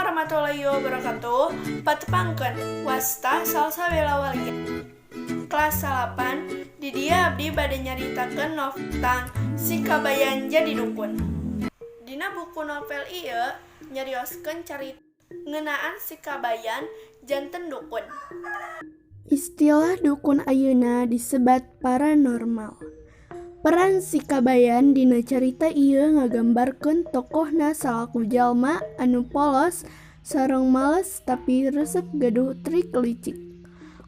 Warahmatullahi wabarakatuh. Patepangkeun, wasta Salsabella Walia. Kelas 8. Di dieu abdi bade nyaritakeun novel tentang Si Kabayan Jadi Dukun. Dina buku novel ieu nyarioskeun carita ngeunaan si Kabayan janten dukun. Istilah dukun ayeuna disebat paranormal. Peran si Kabayan dina carita ieu ngagambarkeun tokohna salaku jalma anu polos sareng males tapi resep gaduh trik licik.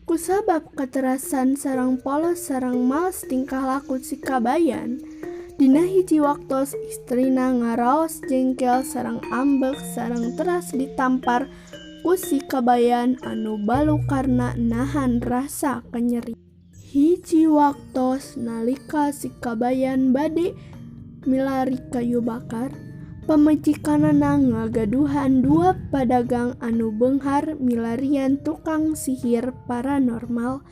Kusabab katerasan sareng polos sareng males tingkah laku si Kabayan, dina hiji waktos istrina ngaraos jengkel sareng ambek sareng teras ditampar ku si Kabayan anu balukarna nahan rasa kanyeri. Hiji waktos nalika si Kabayan bade milari kayu bakar, pamajikanana ngagaduhan dua padagang anu beunghar milarian tukang sihir paranormal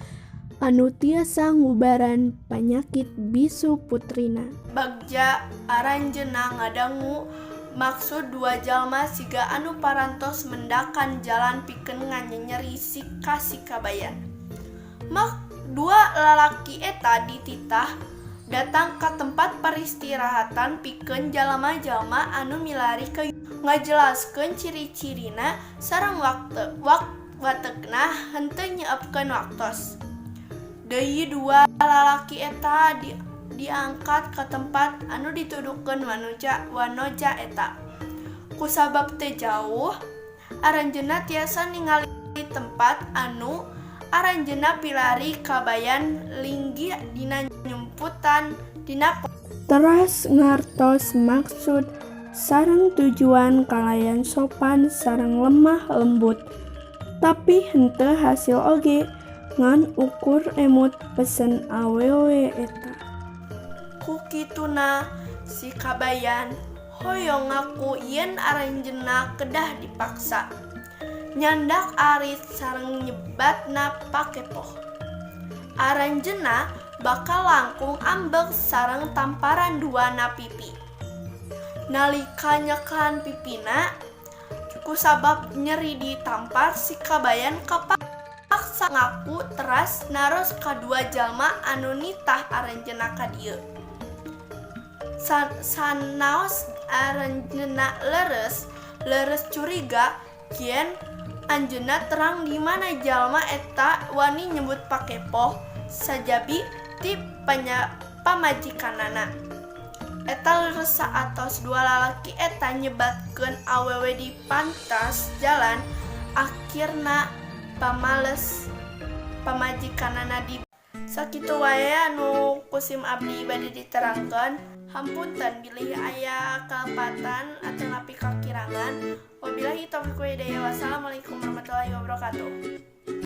anu tiasa ngubaran panyakit bisu putrina. Bagja aranjeunna ngadangu maksud dua jalma siga anu parantos mendakan jalan pikeun nganyenyeri ka si Kabayan. Mak dua lalaki eta dititah datang ka tempat paristirahatan pikeun jalma-jalma anu milari kayu ngajelaskeun ciri-cirina sareng waktu wak watekna henteu nyeepkeun waktos. Deui dua lalaki eta diangkat ka tempat anu dituduhkeun wanoja eta. Kusabab teu jauh, aranjeunna tiasa ningali tempat anu aranjeunna pilari Kabayan linggih dina nyumputan dina Teras ngartos maksud sareng tujuan kalayan sopan sareng lemah lembut, tapi henteu hasil oge ngan ukur emut pesen awewe eta. Ku kituna si Kabayan hoyong ngaku yen aranjeunna kedah dipaksa nyandak arit sareng nyebatna pakepoh. Aranjeunna bakal langkung ambek sareng tamparan duana pipi. Nalika nyekelan pipina, kusabab nyeri ditampar, si Kabayan kapaksa ngaku teras naros ka dua jalma anu nitah aranjeunna ka dieu. Sanaos aranjeunna leres leres curiga yen anjeunna terang di mana jalma eta wani nyebut pakepoh sajabi ti pamajikanana. Eta leres saatos dua lalaki eta nyebatkeun awewe di pantas jalan, akhirna pamales pamajikanana di. Sakitu wae anu kusim abdi bade diterangkeun. Hapunten bilih aya kalepatan atanapi kakirangan. Wabillahi taufiq wa hidayah. Wassalamualaikum warahmatullahi wabarakatuh.